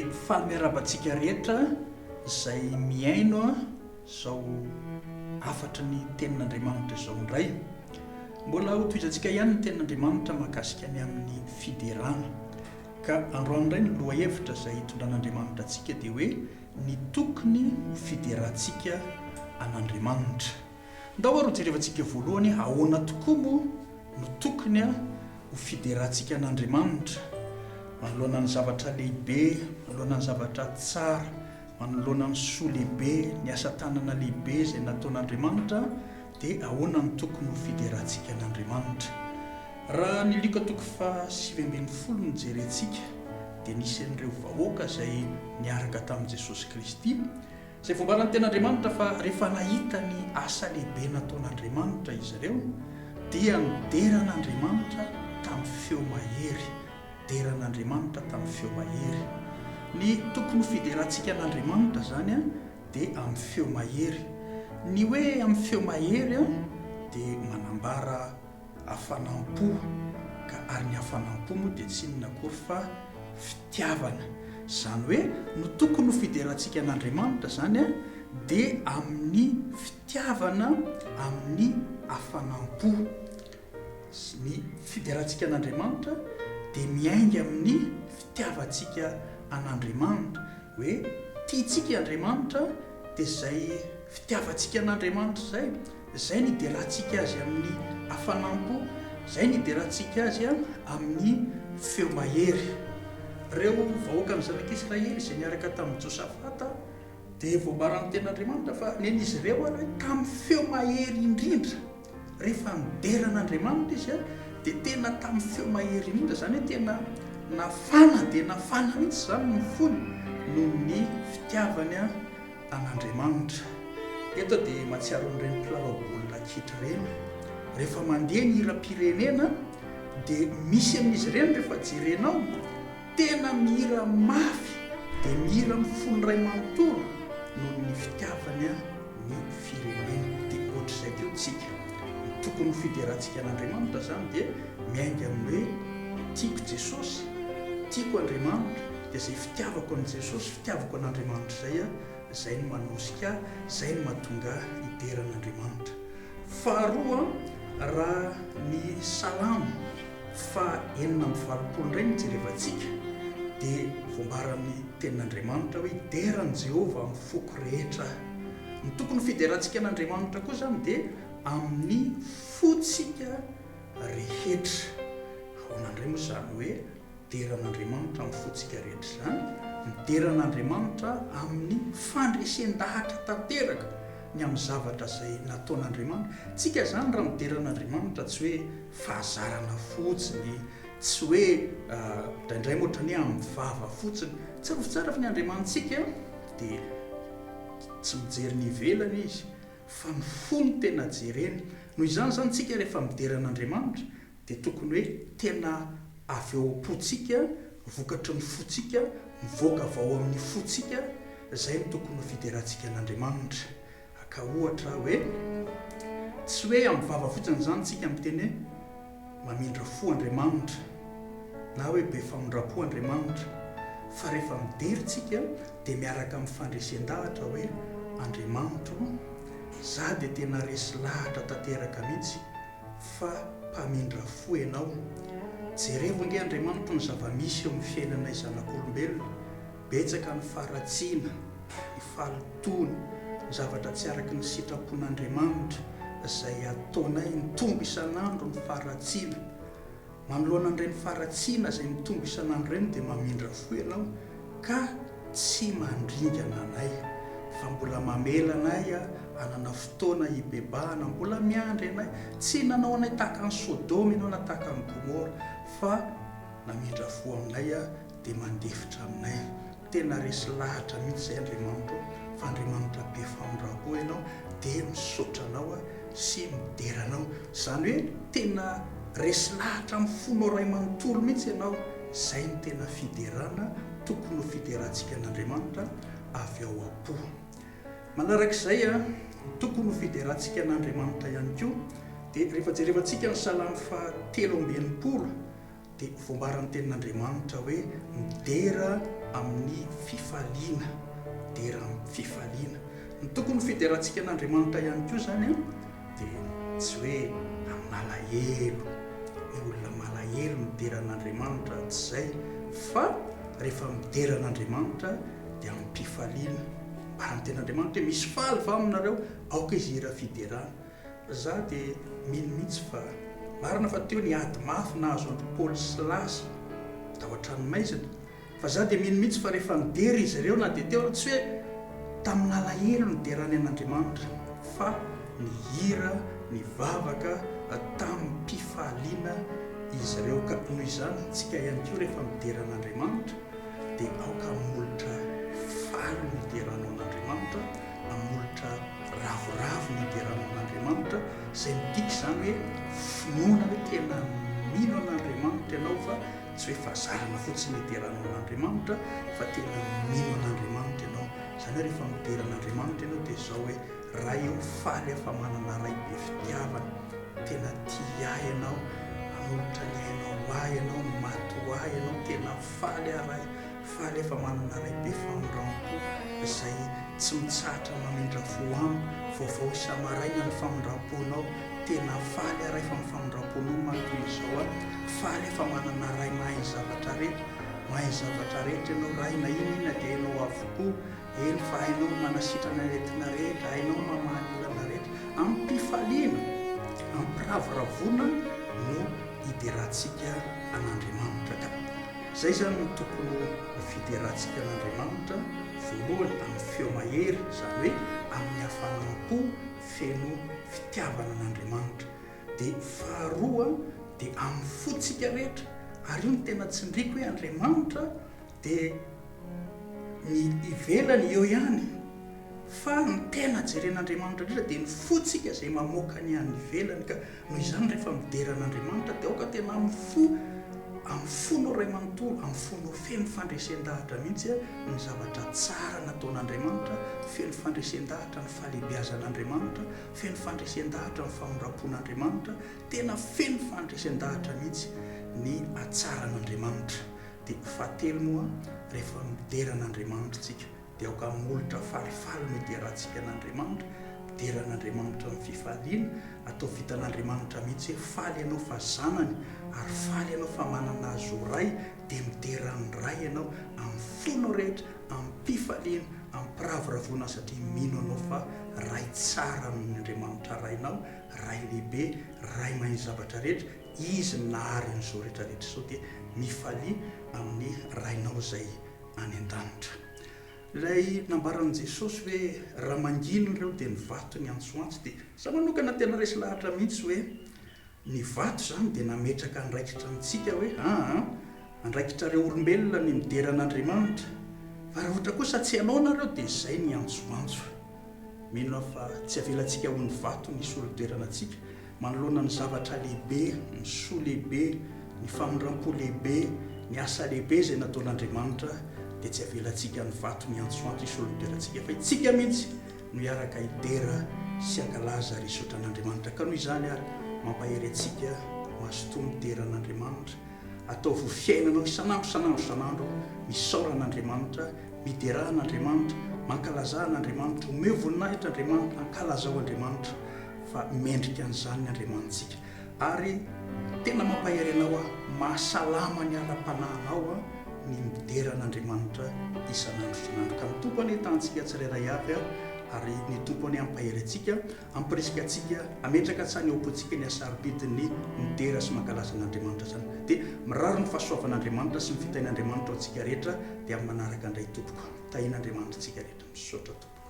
Faly miarahaba antsika rehetra izay mihaino izao hafatry ny tenin'Andriamanitra izao indray. Mbola hotohizantsika ihany ny tenin'Andriamanitra mahakasika ny amin'ny fiderana. Ka androany indray ny lohahevitra izay hitondran'Andriamanitra antsika dia hoe ny tokony ho fiderantsika an'Andriamanitra. Ndao ary hojerevantsika voalohany ahoana tokoa moa no tokony ho fiderantsika an'Andriamanitra manoloana ny zavatra lehibe, manoloana ny zavatra tsara, manoloana ny soa lehibe, ny asa tanana lehibe izay nataon'Andriamanitra, dia ahoana no tokony ho fiderantsika an'Andriamanitra. Raha ny Lioka toko faha 19 no jerentsika dia nisy an'ireo vahoaka izay niaraka tamin'i Jesosy Kristy, Izay voambaran'ny Tenin'Andriamanitra fa rehefa nahita ny asa lehibe nataon'Andriamanitra izy ireo, dia nidera an'Andriamanitra tamin'ny feo mahery. Dera an'Andriamanitra tamin'ny feo mahery. Ny tokony ho fiderantsika an'Andriamanitra izany dia amin'ny feo mahery. Ny hoe amin'ny feo mahery dia manambara hafanam-po, ka ary ny hafanam-po moa dia tsy inona akory fa fitiavana. Izany hoe no tokony ho fiderantsika an'Andriamanitra izany dia amin'ny fitiavana, amin'ny hafanam-po. Ny fiderantsika an'Andriamanitra dia miainga amin'ny fitiavantsika an'Andriamanitra, hoe tiantsika Andriamanitra dia izay fitiavantsika an'Andriamanitra izay, Izay no hiderantsika Azy amin'ny hafanam-po, izay no hiderantsika Azy amin'ny feo mahery. Ireo vahoakan'ny zanak'Israely izay niaraka tamin'i Josafata dia voambaran'ny Tenin'Andriamanitra fa nen'izy ireo ary hoe tamin'ny feo mahery indrindra. Rehefa nidera an'Andriamanitra izy dia tena tamin'ny feo mahery indrindra, izany hoe tena nafana dia nafana mihitsy izany ny fony noho ny fitiavany an'Andriamanitra. Eto aho dia mahatsiaro an'ireny mpilalao baolina kitra ireny. Rehefa mandeha ny hiram-pirenena dia misy amin'izy ireny rehefa jerenao, tena mihira mafy dia mihira amin'ny fony iray manontolo noho ny fitiavany ny fireneny. Dia ohatr'izay koa tsika. Ny tokony ho fiderantsika an'Andriamanitra izany dia miainga amin'ny hoe tiako Jesosy, tiako Andriamanitra, dia izay fitiavako an'i Jesosy, fitiavako an'Andriamanitra izay, izay no manosika ahy, izay no mahatonga ahy hidera an'Andriamanitra. Faharoa, raha ny Salamo faha 86 indray no jerevantsika, dia voambaran'ny Tenin'Andriamanitra hoe hidera an'i Jehovah amin'ny foko rehetra aho. Ny tokony ho fiderantsika an'Andriamanitra koa izany dia amin'ny fontsika rehetra. Ahoana indray moa izany hoe Midera an'Andriamanitra amin'ny fontsika rehetra izany, midera an'Andriamanitra amin'ny fandresen-dahatra tanteraka ny amin'ny zavatra izay nataon'Andriamanitra. Tsika izany raha midera an'Andriamanitra tsy hoe fahazarana fotsiny, tsy hoe indraindray moa ohatran'ny hoe amin'ny vava fotsiny. Tsarovy tsara fa ny Andriamanitsika dia tsy mijery ny ivelany Izy fa ny fo no tena jereny. Noho izany izany tsika rehefa midera an'Andriamanitra Dia tokony hoe tena avy ao am-pontsika, vokatry ny fontsika, mivoaka avy ao amin'ny fontsika, izay no tokony ho fiderantsika an'Andriamanitra. Ka ohatra hoe, tsy hoe amin'ny vava fotsiny izany isika miteny hoe mamindra fo Andriamanitra, na hoe be famindram-po Andriamanitra, fa rehefa midera isika dia miaraka amin'ny fandresen-dahatra hoe Andriamanitro, izaho dia tena resy lahatra tanteraka mihitsy fa mpamindra fo ianao. Jerevo ange Andriamanitro ny zava-misy eo amin'ny fiainanay zanak'olombelona, betsaka ny faharatsiana, ny fahalotoana, ny zavatra tsy araky ny sitrapon'Andriamanitra izay ataonay, mitombo isan'andro ny faharatsiana. Manoloana an'ireny faharatsiana izay mitombo isan'andro ireny dia mamindra fo ianao ka tsy mandringana anay fa mbola mamela anay hanana fotoana hibebahana, mbola miandry anay, tsy nanao anay tahaka an'i Sodoma ianao na tahaka an'i Gomora fa namindra fo aminay dia mandefitra aminay. Tena resy lahatra mihitsy zay Andriamanitra o, fa Andriamanitra be famindrampo ianao dia misaotra anao aho sy midera anao, zany hoe tena resy lahatra amin'ny fonao ray manontolo mihitsy ianao, zay no tena fiderana tokony ho fiderantsika an'Andriamanitra avy ao am-po. Manarak'izay a, ny tokony ho fiderantsika an'Andriamanitra ihany koa dia rehefa jerevantsika ny salamo faha 63. dia voambaran'ny Tenin'Andriamanitra hoe midera amin'ny fifaliana, midera amin'ny fifaliana. Ny tokony ho fiderantsika an'Andriamanitra ihany koa izany dia tsy hoe amin'alahelo, ny olona malahelo midera an'Andriamanitra, tsy izay, fa rehefa midera an'Andriamanitra dia amim-pifaliana. Ambaran'ny Tenin'Andriamanitra hoe misy faly va aminareo? Aoka izy hihira fiderana. Za dia mino mihitsy fa marina fa teo ny ady mafy nahazo an-dry Paoly sy Silasy tao an-tranomaizina, fa za dia mino mihitsy fa rehefa nidera izy ireo na dia teo aza tsy hoe tamin'alahelo niderany an'Andriamanitra fa nihira nivavaka tamim-pifaliana izy ireo ka noho izany tsika ihany koa rehefa midera an'Andriamanitra dia aoka molotra faly no hideranao an'Andriamanitra, molotra ravoravo ny hiderana an'Andriamanitra, izay midika izany hoe finoana hoe tena mino an'Andriamanitra ianao fa tsy hoe fahazarana fotsiny ny hideranao an'Andriamanitra fa tena mino an'Andriamanitra ianao. Izany hoe rehefa midera an'Andriamanitra ianao dia izao hoe Ray ô faly aho fa manana Ray be fitiavana, tena tia ahy ianao, nanolotra ny ainao ho ahy ianao, maty ho ahy ianao, tena faly aho Ray. Faly aho fa manana Ray be famindram-po izay tsy mitsahatra mamindra fo amiko. Vaovao isa-maraina ny famindram-ponao. Tena faly aho Ray fa ny famindram-ponao maha toy izao ahy. Faly aho fa manana Ray mahay ny zavatra rehetra. Mahay ny zavatra rehetra Ianao Ray, na inona inona dia hainao avokoa. Eny fa hainao ny manasitrana ny aretina rehetra, hainao ny mamaha ny olana rehetra. Amim-pifaliana, amim-piravoravoana no hiderantsika an'Andriamanitra ka. Izay izany no tokony ho fiderantsika an'Andriamanitra, voalohany amin'ny feo mahery, izany hoe amin'ny hafanam-po feno fitiavana an'Andriamanitra. Dia faharoa dia amin'ny fontsika rehetra, ary io no tena tsindriako hoe Andriamanitra dia ny ivelany eo ihany, fa ny tena jeren'Andriamanitra indrindra dia ny fontsika izay mamoaka ny any ivelany ka noho izany rehefa midera an'Andriamanitra dia aoka tena amin'ny fo, amin'ny fonao iray manontolo, amin'ny fonao feno fandresen-dahatra mihitsy ny zavatra tsara nataon'Andriamanitra, feno fandresen-dahatra ny fahalehibiazan'Andriamanitra, feno fandresen-dahatra ny famindram-pon'Andriamanitra, tena feno fandresen-dahatra mihitsy ny hatsaran'Andriamanitra. Dia fahatelo moa, rehefa midera an'Andriamanitra isika, Dia aoka molotra falifaly no hiderantsika an'Andriamanitra, midera an'Andriamanitra amin'ny fifaliana, ataovy hitan'Andriamanitra mihitsy hoe faly ianao fa zanany, ary faly ianao fa manana Azy ho Ray, dia midera ny Ray ianao amin'ny fonao rehetra, amim-pifaliana, amim-piravoravoana satria mino anao fa Ray tsara amin'ny Andriamanitra Rainao, Ray lehibe, Ray mahay ny zavatra rehetra, Izy no nahary an'izao rehetra rehetra izao, dia mifalia amin'ny Rainao izay any an-danitra. Ilay nambaran'i Jesosy hoe raha mangina ireo dia ny vato niantsoantso dia za manokana tena resy lahatra mihitsy hoe ny vato izany dia nametraka andraikitra amintsika hoe aa andraikitrareo olombelona ny midera an'Andriamanitra fa raha ohatra kosa tsy hanao nareo dia izay ny antsoantso. Mino aho fa tsy avelantsika ho ny vato ny hisolo toerana antsika Manoloana ny zavatra lehibe, ny soa lehibe, ny famindram-po lehibe, ny asa lehibe izay nataon'Andriamanitra, dia tsy avelantsika ny vato miantsoantso hisolo ny toerantsika, fa itsika mihitsy no hiaraka hidera sy hankalaza ary hisaotra an'Andriamanitra. Ka noho izany ary, mampahery antsika, mazotoa midera an'Andriamanitra. Ataovy ho fiainanao isan'andro isan'andro isan'andro, misaora an'Andriamanitra, miderà an'Andriamanitra, mankalazà an'Andriamanitra, omeo voninahitra Andriamanitra, ankalazao Andriamanitra. Fa mendrika an'izany ny Andriamanitsika. Ary tena mampahery anao aho, mahasalama ny ara-panahinao aho ny midera an'Andriamanitra isan'andro isan'andro. Ka ny Tompo anie tahantsika tsirairay avy ary ny Tompo anie hampahery antsika, hampirisika antsika, hametraka hatrany ao am-pontsika ny hasarobidin'ny midera sy mankalaza an'Andriamanitra izany. Dia mirary ny fahasoavan'Andriamanitra sy ny fitahian'Andriamanitra ho antsika rehetra dia amin'ny manaraka indray tompoko. Tahian'Andriamanitra antsika rehetra. Misaotra tompoko.